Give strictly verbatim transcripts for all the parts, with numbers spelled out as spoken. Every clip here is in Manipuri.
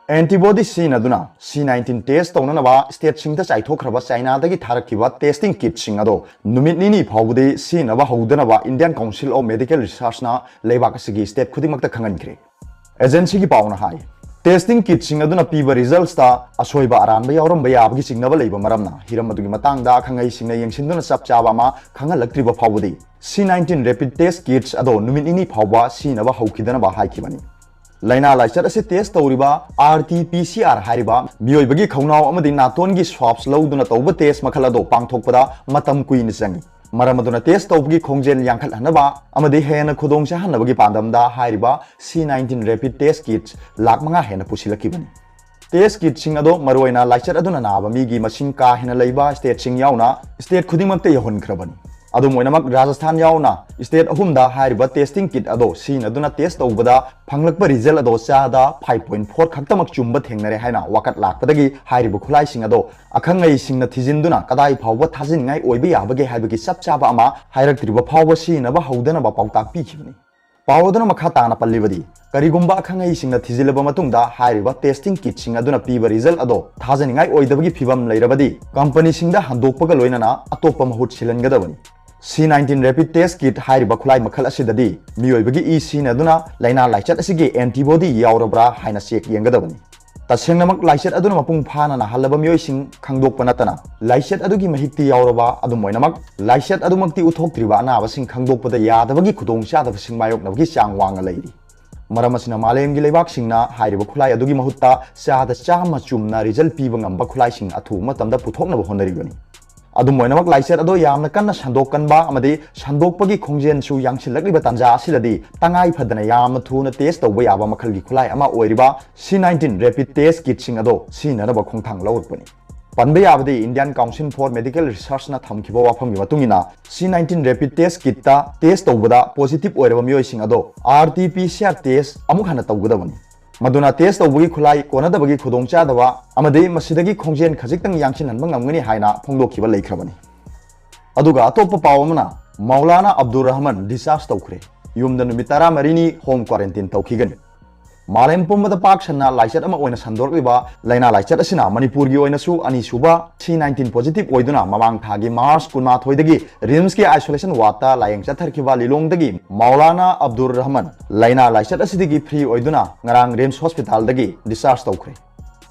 Antibody ꯁꯤꯖꯤꯟꯅꯗꯨꯅ C nineteen test ꯇꯧꯅꯅꯕ stateꯁꯤꯡꯗ ꯆꯥꯏꯊꯣꯛꯈ꯭ꯔꯕ ꯆꯥꯏꯅꯥꯗꯒꯤ ꯊꯥꯔꯛꯈꯤꯕ testing kitꯁꯤꯡ ꯑꯗꯣ ꯅꯨꯃꯤꯠ ꯅꯤꯅꯤ ꯐꯥꯎꯕꯗꯤ ꯁꯤꯖꯤꯟꯅꯕ ꯍꯧꯗꯅꯕ Indian Council of Medical Researchꯅ ꯂꯩꯕꯥꯛ ꯑꯁꯤꯒꯤ state ꯈꯨꯗꯤꯡꯃꯛꯇ ꯈꯪꯍꯟꯈ꯭ꯔꯦ꯫ Agencyꯒꯤ ꯄꯥꯎꯅ ꯍꯥꯏ, testing kitꯁꯤꯡ ꯑꯗꯨꯅ ꯄꯤꯕ resultsꯇ ꯑꯁꯣꯏꯕ ꯑꯔꯥꯟꯕ ꯌꯥꯎꯔꯝꯕ ꯌꯥꯕꯒꯤ ꯆꯤꯡꯅꯕ ꯂꯩꯕ ꯃꯔꯝꯅ ꯍꯤꯔꯝ ꯑꯗꯨꯒꯤ ꯃꯇꯥꯡꯗ ꯑꯈꯪ ꯑꯍꯩꯁꯤꯡꯅ ꯌꯦꯡꯁꯤꯟꯗꯨꯅ ꯆꯞ ꯆꯥꯕ ꯑꯃ ꯈꯪꯍꯜꯂꯛꯇ꯭ꯔꯤꯕ ꯐꯥꯎꯕꯗꯤ C nineteen rapid test kits ꯑꯗꯣ ꯅꯨꯃꯤꯠ ꯅꯤꯅꯤ ꯐꯥꯎꯕ ꯁꯤꯖꯤꯟꯅꯕ ꯍꯧꯈꯤꯗꯅꯕ ꯍꯥꯏꯈꯤꯕꯅꯤ꯫ ꯂꯥꯏꯅꯥ ꯂꯥꯏꯆꯠ ꯑꯁꯤ test ꯇꯧꯔꯤꯕ R T P C R ꯍꯥꯏꯔꯤꯕ ꯃꯤꯑꯣꯏꯕꯒꯤ ꯈꯧꯅꯥꯎ ꯑꯃꯗꯤ ꯅꯥꯇꯣꯟꯒꯤ swabs ꯂꯧꯗꯨꯅ ꯇꯧꯕ test ꯃꯈꯜ ꯑꯗꯣ ꯄꯥꯡꯊꯣꯛꯄꯗ ꯃꯇꯝ ꯀꯨꯏꯅ ꯆꯪꯏ꯫ ꯃꯔꯝ ꯑꯗꯨꯅ test ꯇꯧꯕꯒꯤ ꯈꯣꯡꯖꯦꯜ ꯌꯥꯡꯈꯠꯍꯟꯅꯕ ꯑꯃꯗꯤ ꯍꯦꯟꯅ ꯈꯨꯗꯣꯡ ꯆꯥꯍꯟꯅꯕꯒꯤ ꯄꯥꯟꯗꯝꯗ ꯍꯥꯏꯔꯤꯕ C nineteen rapid test kits lakh ꯃꯉꯥ ꯍꯦꯟꯅ ꯄꯨꯁꯤꯜꯂꯛꯈꯤꯕꯅꯤ꯫ Test kitꯁꯤꯡ ꯑꯗꯣ ꯃꯔꯨꯑꯣꯏꯅ ꯂꯥꯏꯆꯠ ꯑꯗꯨꯅ ꯅꯥꯕ ꯃꯤꯒꯤ ꯃꯁꯤꯡ ꯀꯥ ꯍꯦꯟꯅ ꯂꯩꯕ stateꯁꯤꯡ ꯌꯥꯎꯅ state ꯈꯨꯗꯤꯡꯃꯛꯇ ꯌꯧꯍꯟꯈ꯭ꯔꯕꯅꯤ꯫ ꯑꯗꯨꯝ ꯑꯣꯏꯅꯃꯛ, ꯔꯥꯖꯁꯊꯥꯟ ꯌꯥꯎꯅ state ꯑꯍꯨꯝꯗ ꯍꯥꯏꯔꯤꯕ testing kit ꯑꯗꯣ ꯁꯤꯖꯤꯟꯅꯗꯨꯅ test ꯇꯧꯕꯗ ꯐꯪꯂꯛꯄ result ꯑꯗꯣ ꯆꯥꯗ five point four ꯈꯛꯇꯃꯛ ꯆꯨꯝꯕ ꯊꯦꯡꯅꯔꯦ ꯍꯥꯏꯅ ꯋꯥꯀꯠ ꯂꯥꯛꯄꯗꯒꯤ ꯍꯥꯏꯔꯤꯕ ꯈꯨꯠꯂꯥꯏꯁꯤꯡ ꯑꯗꯣ ꯑꯈꯪ ꯑꯍꯩꯁꯤꯡꯅ ꯊꯤꯖꯤꯟꯗꯨꯅ ꯀꯗꯥꯏ ꯐꯥꯎꯕ ꯊꯥꯖꯤꯟꯅꯤꯡꯉꯥꯏ ꯑꯣꯏꯕ ꯌꯥꯕꯒꯦ ꯍꯥꯏꯕꯒꯤ ꯆꯞ ꯆꯥꯕ ꯑꯃ ꯍꯥꯏꯔꯛꯇ꯭ꯔꯤꯕ ꯐꯥꯎꯕ ꯁꯤꯖꯤꯟꯅꯕ ꯍꯧꯗꯅꯕ ꯄꯥꯎꯇꯥꯛ ꯄꯤꯈꯤꯕꯅꯤ꯫ ꯄꯥꯎ ꯑꯗꯨꯅ ꯃꯈꯥ ꯇꯥꯅ ꯄꯜꯂꯤꯕꯗꯤ, ꯀꯔꯤꯒꯨꯝꯕ ꯑꯈꯪ ꯑꯍꯩꯁꯤꯡꯅ ꯊꯤꯖꯤꯜꯂꯕ ꯃꯇꯨꯡꯗ ꯍꯥꯏꯔꯤꯕ testing kitꯁꯤꯡ ꯑꯗꯨꯅ ꯄꯤꯕ result ꯑꯗꯣ ꯊꯥꯖꯅꯤꯡꯉꯥꯏ ꯑꯣꯏꯗꯕꯒꯤ ꯐꯤꯕꯝ ꯂꯩꯔꯕꯗꯤ, ꯀꯝꯄꯅꯤꯁꯤꯡꯗ ꯍꯟꯗꯣꯛꯄꯒ ꯂꯣꯏꯅꯅ ꯑꯇꯣꯞꯄ ꯃꯍꯨꯠ ꯁꯤꯜꯍꯟꯒꯗꯕꯅꯤ꯫ C nineteen rapid test kit ꯍꯥꯏꯔꯤꯕ ꯈꯨꯠꯂꯥꯏ ꯃꯈꯜ ꯑꯁꯤꯗꯗꯤ ꯃꯤꯑꯣꯏꯕꯒꯤ ꯏ ꯁꯤꯖꯤꯟꯅꯗꯨꯅ ꯂꯥꯏꯅꯥ ꯂꯥꯏꯆꯠ ꯑꯁꯤꯒꯤ antibody ꯌꯥꯎꯔꯕ꯭ꯔꯥ ꯍꯥꯏꯅ check ꯌꯦꯡꯒꯗꯕꯅꯤ꯫ ꯇꯁꯦꯡꯅꯃꯛ ꯂꯥꯏꯆꯠ ꯑꯗꯨꯅ ꯃꯄꯨꯡ ꯐꯥꯅ ꯅꯥꯍꯜꯂꯕ ꯃꯤꯑꯣꯏꯁꯤꯡ ꯈꯪꯗꯣꯛꯄ ꯅꯠꯇꯅ, ꯂꯥꯏꯆꯠ ꯑꯗꯨꯒꯤ ꯃꯍꯤꯛꯇꯤ ꯌꯥꯎꯔꯕ, ꯑꯗꯨꯝ ꯑꯣꯏꯅꯃꯛ ꯂꯥꯏꯆꯠ ꯑꯗꯨꯃꯛꯇꯤ ꯎꯠꯊꯣꯛꯇ꯭ꯔꯤꯕ ꯑꯅꯥꯕꯁꯤꯡ ꯈꯪꯗꯣꯛꯄꯗ ꯌꯥꯗꯕꯒꯤ ꯈꯨꯗꯣꯡꯆꯥꯗꯕꯁꯤꯡ ꯃꯥꯌꯣꯛꯅꯕꯒꯤ ꯆꯥꯡ ꯋꯥꯡꯅ ꯂꯩꯔꯤ꯫ ꯃꯔꯝ ꯑꯁꯤꯅ ꯃꯥꯂꯦꯝꯒꯤ ꯂꯩꯕꯥꯛꯁꯤꯡꯅ ꯍꯥꯏꯔꯤꯕ ꯈꯨꯠꯂꯥꯏ ꯑꯗꯨꯒꯤ ꯃꯍꯨꯠꯇ ꯆꯥꯗ ꯆꯥꯝꯃ ꯆꯨꯝꯅ result ꯄꯤꯕ ꯉꯝꯕ ꯈꯨꯠꯂꯥꯏꯁꯤꯡ ꯑꯊꯨꯕ ꯃꯇꯝꯗ ꯄꯨꯊꯣꯛꯅꯕ ꯍꯣꯠꯅꯔꯤꯕꯅꯤ꯫ ꯑꯗꯨꯝ ꯑꯣꯏꯅꯃꯛ, ꯂꯥꯏꯆꯠ ꯑꯗꯣ ꯌꯥꯝꯅ ꯀꯟꯅ ꯁꯟꯗꯣꯛꯀꯟꯕ ꯑꯃꯗꯤ ꯁꯟꯗꯣꯛꯄꯒꯤ ꯈꯣꯡꯖꯦꯜꯁꯨ ꯌꯥꯡꯁꯤꯜꯂꯛꯂꯤꯕ ꯇꯥꯟꯖꯥ ꯑꯁꯤꯗꯗꯤ ꯇꯉꯥꯏ ꯐꯗꯅ ꯌꯥꯝꯅ ꯊꯨꯅ test ꯇꯧꯕ ꯌꯥꯕ ꯃꯈꯜꯒꯤ ꯈꯨꯠꯂꯥꯏ ꯑꯃ ꯑꯣꯏꯔꯤꯕ C nineteen rapid test kitꯁꯤꯡ ꯑꯗꯣ ꯁꯤꯖꯤꯟꯅꯅꯕ ꯈꯣꯡꯊꯥꯡ ꯂꯧꯔꯛꯄꯅꯤ꯫ ꯄꯟꯕ ꯌꯥꯕꯗꯤ, Indian Council for Medical Researchꯅ ꯊꯝꯈꯤꯕ ꯋꯥꯐꯝꯒꯤ ꯃꯇꯨꯡ ꯏꯟꯅ, C nineteen rapid test kitꯇ test ꯇꯧꯕꯗ positive ꯑꯣꯏꯔꯕ ꯃꯤꯑꯣꯏꯁꯤꯡ ꯑꯗꯣ R T P C R test ꯑꯃꯨꯛ ꯍꯟꯅ ꯇꯧꯒꯗꯕꯅꯤ꯫ ꯃꯗꯨꯅ test ꯇꯧꯕꯒꯤ ꯈꯨꯠꯂꯥꯏ ꯀꯣꯟꯅꯗꯕꯒꯤ ꯈꯨꯗꯣꯡꯆꯥꯗꯕ ꯑꯃꯗꯤ ꯃꯁꯤꯗꯒꯤ ꯈꯣꯡꯖꯦꯜ ꯈꯖꯤꯛꯇꯪ ꯌꯥꯡꯁꯤꯟꯍꯟꯕ ꯉꯝꯒꯅꯤ ꯍꯥꯏꯅ ꯐꯣꯡꯗꯣꯛꯈꯤꯕ ꯂꯩꯈ꯭ꯔꯕꯅꯤ꯫ ꯑꯗꯨꯒ ꯑꯇꯣꯞꯄ ꯄꯥꯎ ꯑꯃꯅ, ꯃꯧꯂꯥꯅꯥ ꯑꯕꯗꯨꯔ ꯔꯍꯃꯟ discharge ꯇꯧꯈ꯭ꯔꯦ꯫ ꯌꯨꯝꯗ ꯅꯨꯃꯤꯠ ꯇꯔꯥꯃꯔꯤꯅꯤ home quarantine ꯇꯧꯈꯤꯒꯅꯤ꯫ ꯃꯥꯂꯦꯝ ꯄꯨꯝꯕꯗ ꯄꯥꯛ ꯁꯟꯅ ꯂꯥꯏꯆꯠ ꯑꯃ ꯑꯣꯏꯅ ꯁꯟꯗꯣꯔꯛꯂꯤꯕ ꯂꯥꯏꯅꯥ ꯂꯥꯏꯆꯠ ꯑꯁꯤꯅ ꯃꯅꯤꯄꯨꯔꯒꯤ ꯑꯣꯏꯅꯁꯨ ꯑꯅꯤꯁꯨꯕ C nineteen positive ꯑꯣꯏꯗꯨꯅ ꯃꯃꯥꯡ ꯊꯥꯒꯤ March ꯀꯨꯟꯃꯥꯊꯣꯏꯗꯒꯤ RIMSꯀꯤ isolation wardꯇ ꯂꯥꯌꯦꯡ ꯆꯠꯊꯔꯛꯈꯤꯕ ꯂꯤꯂꯣꯡꯗꯒꯤ ꯃꯧꯂꯥꯅꯥ ꯑꯕꯗꯨꯔ ꯔꯍꯃꯟ ꯂꯥꯏꯅꯥ ꯂꯥꯏꯆꯠ ꯑꯁꯤꯗꯒꯤ free ꯑꯣꯏꯗꯨꯅ ꯉꯔꯥꯡ RIMS hospitalꯗꯒꯤ discharge ꯇꯧꯈ꯭ꯔꯦ꯫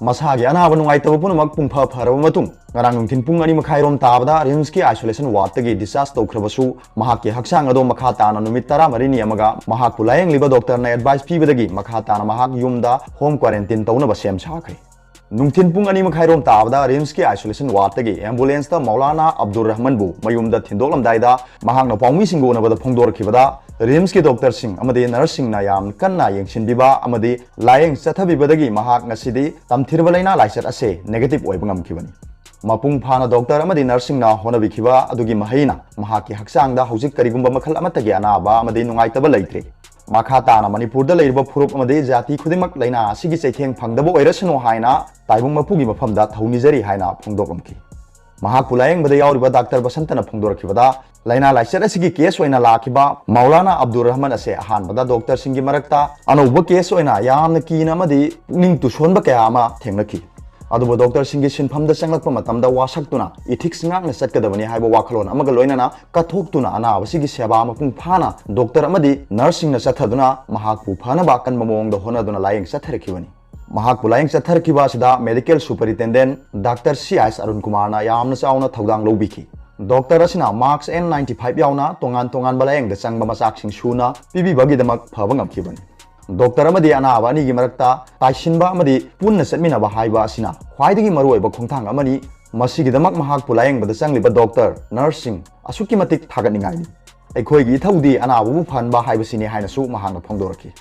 ꯃꯁꯥꯒꯤ ꯑꯅꯥꯕ ꯅꯨꯡꯉꯥꯏꯇꯕ ꯄꯨꯝꯅꯃꯛ ꯄꯨꯡꯐ ꯐꯔꯕ ꯃꯇꯨꯡ ꯉꯔꯥꯡ ꯅꯨꯡꯊꯤꯟ ꯄꯨꯡ ꯑꯅꯤ ꯃꯈꯥꯏꯔꯣꯝ ꯇꯥꯕꯗ RIMSꯀꯤ isolation wardꯇꯒꯤ discharge ꯇꯧꯈ꯭ꯔꯕꯁꯨ ꯃꯍꯥꯛꯀꯤ ꯍꯛꯆꯥꯡ ꯑꯗꯣ ꯃꯈꯥ ꯇꯥꯅ ꯅꯨꯃꯤꯠ ꯇꯔꯥꯃꯔꯤꯅꯤ ꯑꯃꯒ ꯃꯍꯥꯛꯄꯨ ꯂꯥꯌꯦꯡꯂꯤꯕ doctorꯅ advice ꯄꯤꯕꯗꯒꯤ ꯃꯈꯥ ꯇꯥꯅ ꯃꯍꯥꯛ ꯌꯨꯝꯗ home quarantine ꯇꯧꯅꯕ ꯁꯦꯝ ꯁꯥꯈ꯭ꯔꯦ꯫ ꯅꯨꯡꯊꯤꯟ ꯄꯨꯡ ꯑꯅꯤ ꯃꯈꯥꯏꯔꯣꯝ ꯇꯥꯕꯗ RIMSꯀꯤ isolation wardꯇꯒꯤ ambulanceꯇ ꯃꯧꯂꯥꯅꯥ ꯑꯕꯗꯨꯔ ꯔꯍꯃꯟꯕꯨ ꯃꯌꯨꯝꯗ ꯊꯤꯟꯗꯣꯛꯂꯝꯗꯥꯏꯗ ꯃꯍꯥꯛꯅ ꯄꯥꯎꯃꯤꯁꯤꯡꯒ ꯎꯅꯕꯗ ꯐꯣꯡꯗꯣꯔꯛꯈꯤꯕꯗ RIMSꯀꯤ doctorꯁꯤꯡ ꯑꯃꯗꯤ nurseꯁꯤꯡꯅ ꯌꯥꯝ ꯀꯟꯅ ꯌꯦꯡꯁꯤꯟꯕꯤꯕ ꯑꯃꯗꯤ ꯂꯥꯌꯦꯡ ꯆꯠꯊꯕꯤꯕꯗꯒꯤ ꯃꯍꯥꯛ ꯉꯁꯤꯗꯤ ꯇꯝꯊꯤꯔꯕ ꯂꯥꯏꯅꯥ ꯂꯥꯏꯆꯠ ꯑꯁꯦ negative ꯑꯣꯏꯕ ꯉꯝꯈꯤꯕꯅꯤ꯫ ꯃꯄꯨꯡ ꯐꯥꯅ doctor ꯑꯃꯗꯤ nurseꯁꯤꯡꯅ ꯍꯣꯠꯅꯕꯤꯈꯤꯕ ꯑꯗꯨꯒꯤ ꯃꯍꯩꯅ ꯃꯍꯥꯛꯀꯤ ꯍꯛꯆꯥꯡꯗ ꯍꯧꯖꯤꯛ ꯀꯔꯤꯒꯨꯝꯕ ꯃꯈꯜ ꯑꯃꯠꯇꯒꯤ ꯑꯅꯥꯕ ꯑꯃꯗꯤ ꯅꯨꯡꯉꯥꯏꯇꯕ ꯂꯩꯇ꯭ꯔꯦ꯫ ꯃꯈꯥ ꯇꯥꯅ ꯃꯅꯤꯄꯨꯔꯗ ꯂꯩꯔꯤꯕ ꯐꯨꯔꯨꯞ ꯑꯃꯗꯤ ꯖꯥꯇꯤ ꯈꯨꯗꯤꯡꯃꯛ ꯂꯥꯏꯅꯥ ꯑꯁꯤꯒꯤ ꯆꯩꯊꯦꯡ ꯐꯪꯗꯕ ꯑꯣꯏꯔꯁꯅꯨ ꯍꯥꯏꯅ ꯇꯥꯏꯕꯪ ꯃꯄꯨꯒꯤ ꯃꯐꯝꯗ ꯊꯧꯅꯤꯖꯔꯤ ꯍꯥꯏꯅ ꯐꯣꯡꯗꯣꯛꯂꯝꯈꯤ꯫ ꯃꯍꯥꯛꯄꯨ ꯂꯥꯌꯦꯡꯕꯗ ꯌꯥꯎꯔꯤꯕ doctor ꯕꯁꯟꯇꯅ ꯐꯣꯡꯗꯣꯔꯛꯈꯤꯕꯗ, ꯂꯥꯏꯅꯥ ꯂꯥꯏꯆꯠ ꯑꯁꯤꯒꯤ case ꯑꯣꯏꯅ ꯂꯥꯛꯈꯤꯕ ꯃꯧꯂꯥꯅꯥ ꯑꯕꯗꯨꯔ ꯔꯍꯃꯟ ꯑꯁꯦ ꯑꯍꯥꯟꯕꯗ doctorꯁꯤꯡꯒꯤ ꯃꯔꯛꯇ ꯑꯅꯧꯕ case ꯑꯣꯏꯅ ꯌꯥꯝꯅ ꯀꯤꯅ ꯑꯃꯗꯤ ꯄꯨꯛꯅꯤꯡ ꯇꯨꯁꯣꯟꯕ ꯀꯌꯥ ꯑꯃ ꯊꯦꯡꯅꯈꯤ꯫ ꯑꯗꯨꯕꯨ doctorꯁꯤꯡꯒꯤ ꯁꯤꯟꯐꯝꯗ ꯆꯪꯂꯛꯄ ꯃꯇꯝꯗ ꯋꯥꯁꯛꯇꯨꯅ ethics ꯉꯥꯛꯅ ꯆꯠꯀꯗꯕꯅꯤ ꯍꯥꯏꯕ ꯋꯥꯈꯜꯂꯣꯟ ꯑꯃꯒ ꯂꯣꯏꯅꯅ ꯀꯠꯊꯣꯛꯇꯨꯅ ꯑꯅꯥꯕꯁꯤꯒꯤ ꯁꯦꯕꯥ ꯃꯄꯨꯡ ꯐꯥꯅ doctor ꯑꯃꯗꯤ nurseꯁꯤꯡꯅ ꯆꯠꯊꯗꯨꯅ ꯃꯍꯥꯛꯄꯨ ꯐꯅꯕ ꯑꯀꯟꯕ ꯃꯑꯣꯡꯗ ꯍꯣꯠꯅꯗꯨꯅ ꯂꯥꯌꯦꯡ ꯆꯠꯊꯔꯛꯈꯤꯕꯅꯤ꯫ ꯃꯍꯥꯛꯄꯨ ꯂꯥꯌꯦꯡ ꯆꯠꯊꯔꯛꯈꯤꯕ ꯑꯁꯤꯗ medical superintendent doctor C S Arun ꯀꯨꯃꯥꯔꯅ ꯌꯥꯝꯅ ꯆꯥꯎꯅ ꯊꯧꯗꯥꯡ ꯂꯧꯕꯤꯈꯤ꯫ Doctor ꯑꯁꯤꯅ mask N ninety five ꯌꯥꯎꯅ ꯇꯣꯉꯥꯟ ꯇꯣꯉꯥꯟꯕ ꯂꯥꯌꯦꯡꯗ ꯆꯪꯕ ꯃꯆꯥꯛꯁꯤꯡ ꯁꯨꯅ ꯄꯤꯕꯤꯕꯒꯤꯗꯃꯛ ꯐꯕ ꯉꯝꯈꯤꯕꯅꯤ꯫ Doctor ꯑꯃꯗꯤ ꯑꯅꯥꯕ ꯑꯅꯤꯒꯤ ꯃꯔꯛꯇ ꯇꯥꯏꯁꯤꯟꯕ ꯑꯃꯗꯤ ꯄꯨꯟꯅ ꯆꯠꯃꯤꯟꯅꯕ ꯍꯥꯏꯕ ꯑꯁꯤꯅ ꯈ꯭ꯋꯥꯏꯗꯒꯤ ꯃꯔꯨꯑꯣꯏꯕ ꯈꯣꯡꯊꯥꯡ ꯑꯃꯅꯤ꯫ ꯃꯁꯤꯒꯤꯗꯃꯛ ꯃꯍꯥꯛꯄꯨ ꯂꯥꯌꯦꯡꯕꯗ ꯆꯪꯂꯤꯕ doctor, nurseꯁꯤꯡ ꯑꯁꯨꯛꯀꯤ ꯃꯇꯤꯛ ꯊꯥꯒꯠꯅꯤꯡꯉꯥꯏꯅꯤ꯫ ꯑꯩꯈꯣꯏꯒꯤ ꯏꯊꯧꯗꯤ ꯑꯅꯥꯕꯕꯨ ꯐꯍꯟꯕ ꯍꯥꯏꯕꯁꯤꯅꯤ ꯍꯥꯏꯅꯁꯨ ꯃꯍꯥꯛꯅ ꯐꯣꯡꯗꯣꯔꯛꯈꯤ꯫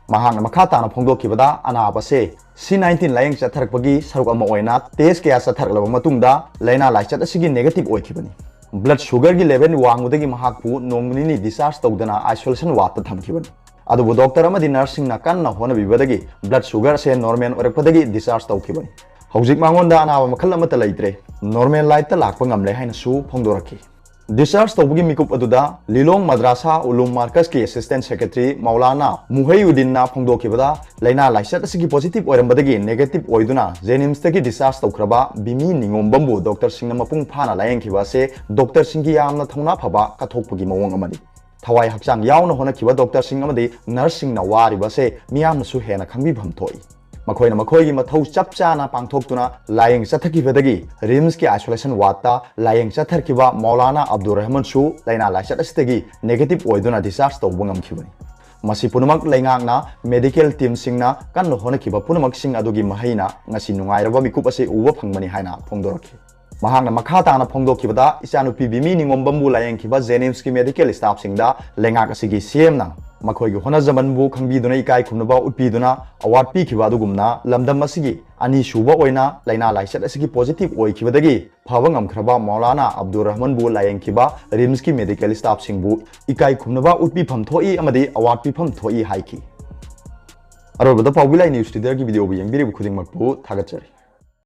ꯃꯍꯥꯛꯅ ꯃꯈꯥ ꯇꯥꯅ ꯐꯣꯡꯗꯣꯛꯈꯤꯕꯗ, ꯑꯅꯥꯕꯁꯦ C nineteen ꯂꯥꯌꯦꯡ ꯆꯠꯊꯔꯛꯄꯒꯤ ꯁꯔꯨꯛ ꯑꯃ ꯑꯣꯏꯅ test ꯀꯌꯥ ꯆꯠꯊꯔꯛꯂꯕ ꯃꯇꯨꯡꯗ ꯂꯥꯏꯅꯥ ꯂꯥꯏꯆꯠ ꯑꯁꯤꯒꯤ negative ꯑꯣꯏꯈꯤꯕꯅꯤ꯫ Blood sugarꯒꯤ level ꯋꯥꯡꯕꯗꯒꯤ ꯃꯍꯥꯛꯄꯨ ꯅꯣꯡꯃ ꯅꯤꯅꯤ discharge ꯇꯧꯗꯅ isolation wardꯇ ꯊꯝꯈꯤꯕꯅꯤ꯫ ꯑꯗꯨꯕꯨ doctor ꯑꯃꯗꯤ nurseꯁꯤꯡꯅ ꯀꯟꯅ ꯍꯣꯠꯅꯕꯤꯕꯗꯒꯤ blood sugar ꯑꯁꯦ normal ꯑꯣꯏꯔꯛꯄꯗꯒꯤ discharge ꯇꯧꯈꯤꯕꯅꯤ꯫ ꯍꯧꯖꯤꯛ ꯃꯉꯣꯟꯗ ꯑꯅꯥꯕ ꯃꯈꯜ ꯑꯃꯠꯇ ꯂꯩꯇ꯭ꯔꯦ, normal lifeꯇ ꯂꯥꯛꯄ ꯉꯝꯂꯦ ꯍꯥꯏꯅꯁꯨ ꯐꯣꯡꯗꯣꯔꯛꯈꯤ꯫ Discharge ꯇꯧꯕꯒꯤ ꯃꯤꯀꯨꯞ ꯑꯗꯨꯗ ꯂꯤꯂꯣꯡ ꯃꯗ꯭ꯔꯥꯁꯥ ꯎꯂꯨꯝ ꯃꯥꯔꯀꯁꯀꯤ assistant secretary ꯃꯧꯂꯥꯅꯥ ꯃꯨꯍꯩꯎꯗꯤꯟꯅ ꯐꯣꯡꯗꯣꯛꯈꯤꯕꯗ ꯂꯥꯏꯅꯥ ꯂꯥꯏꯆꯠ ꯑꯁꯤꯒꯤ positive ꯑꯣꯏꯔꯝꯕꯗꯒꯤ negative ꯑꯣꯏꯗꯨꯅ ꯖꯦꯅꯤꯝꯁꯇꯒꯤ discharge ꯇꯧꯈ꯭ꯔꯕ ꯕꯤꯃꯤ ꯅꯤꯉꯣꯝꯕꯝꯕꯨ doctorꯁꯤꯡꯅ ꯃꯄꯨꯡ ꯐꯥꯅ ꯂꯥꯌꯦꯡꯈꯤꯕ ꯑꯁꯤ doctorꯁꯤꯡꯒꯤ ꯌꯥꯝꯅ ꯊꯧꯅꯥ ꯐꯕ ꯀꯠꯊꯣꯛꯄꯒꯤ ꯃꯑꯣꯡ ꯑꯃꯅꯤ꯫ ꯊꯋꯥꯏ ꯍꯛꯆꯥꯡ ꯌꯥꯎꯅ ꯍꯣꯠꯅꯈꯤꯕ doctorꯁꯤꯡ ꯑꯃꯗꯤ nurseꯁꯤꯡꯅ ꯋꯥꯔꯤꯕ ꯑꯁꯤ ꯃꯤꯌꯥꯝꯅꯁꯨ ꯍꯦꯟꯅ ꯈꯪꯕꯤꯐꯝ ꯊꯣꯛꯏ꯫ ꯃꯈꯣꯏꯅ ꯃꯈꯣꯏꯒꯤ ꯃꯊꯧ ꯆꯞ ꯆꯥꯅ ꯄꯥꯡꯊꯣꯛꯇꯨꯅ ꯂꯥꯌꯦꯡ ꯆꯠꯊꯈꯤꯕꯗꯒꯤ ꯔꯤꯝꯁꯀꯤ isolation wardꯇ ꯂꯥꯌꯦꯡ ꯆꯠꯊꯔꯛꯈꯤꯕ ꯃꯧꯂꯥꯅꯥ ꯑꯕꯗꯨꯔ ꯔꯍꯃꯟꯁꯨ ꯂꯥꯏꯅꯥ ꯂꯥꯏꯆꯠ ꯑꯁꯤꯗꯒꯤ negative ꯑꯣꯏꯗꯨꯅ discharge ꯇꯧꯕ ꯉꯝꯈꯤꯕꯅꯤ꯫ ꯃꯁꯤ ꯄꯨꯝꯅꯃꯛ ꯂꯩꯉꯥꯛꯅ, medical teamꯁꯤꯡꯅ ꯀꯟꯅ ꯍꯣꯠꯅꯈꯤꯕ ꯄꯨꯝꯅꯃꯛꯁꯤꯡ ꯑꯗꯨꯒꯤ ꯃꯍꯩꯅ ꯉꯁꯤ ꯅꯨꯡꯉꯥꯏꯔꯕ ꯃꯤꯀꯨꯞ ꯑꯁꯤ ꯎꯕ ꯐꯪꯕꯅꯤ ꯍꯥꯏꯅ ꯐꯣꯡꯗꯣꯔꯛꯈꯤ꯫ ꯃꯍꯥꯛꯅ ꯃꯈꯥ ꯇꯥꯅ ꯐꯣꯡꯗꯣꯛꯈꯤꯕꯗ, ꯏꯆꯥꯅꯨꯄꯤ ꯕꯤꯃꯤ ꯅꯤꯉꯣꯝꯕꯝꯕꯨ ꯂꯥꯌꯦꯡꯈꯤꯕ ꯖꯦꯅꯤꯝꯁꯀꯤ medical staffꯁꯤꯡꯗ ꯂꯩꯉꯥꯛ ꯑꯁꯤꯒꯤ CMꯅ ꯃꯈꯣꯏꯒꯤ ꯍꯣꯠꯅꯖꯃꯟꯕꯨ ꯈꯪꯕꯤꯗꯨꯅ ꯏꯀꯥꯏ ꯈꯨꯝꯅꯕ ꯎꯠꯄꯤꯗꯨꯅ award ꯄꯤꯈꯤꯕ ꯑꯗꯨꯒꯨꯝꯅ, ꯂꯝꯗꯝ ꯑꯁꯤꯒꯤ ꯑꯅꯤꯁꯨꯕ ꯑꯣꯏꯅ ꯂꯥꯏꯅꯥ ꯂꯥꯏꯆꯠ ꯑꯁꯤꯒꯤ positive ꯑꯣꯏꯈꯤꯕꯗꯒꯤ ꯐꯕ ꯉꯝꯈ꯭ꯔꯕ ꯃꯧꯂꯥꯅꯥ ꯑꯕꯗꯨꯔ ꯔꯍꯃꯟꯕꯨ ꯂꯥꯌꯦꯡꯈꯤꯕ ꯔꯤꯝꯁꯀꯤ medical staffꯁꯤꯡꯕꯨ ꯏꯀꯥꯏ ꯈꯨꯝꯅꯕ ꯎꯠꯄꯤꯐꯝ ꯊꯣꯛꯏ ꯑꯃꯗꯤ award ꯄꯤꯐꯝ ꯊꯣꯛꯏ ꯍꯥꯏꯈꯤ꯫ ꯑꯔꯣꯏꯕꯗ ꯄꯥꯎꯕꯤ ꯂꯥꯏ news leaderꯒꯤ video ꯕꯨ ꯌꯦꯡꯕꯤꯔꯤꯕ ꯈꯨꯗꯤꯡꯃꯛꯄꯨ ꯊꯥꯒꯠꯆꯔꯤ꯫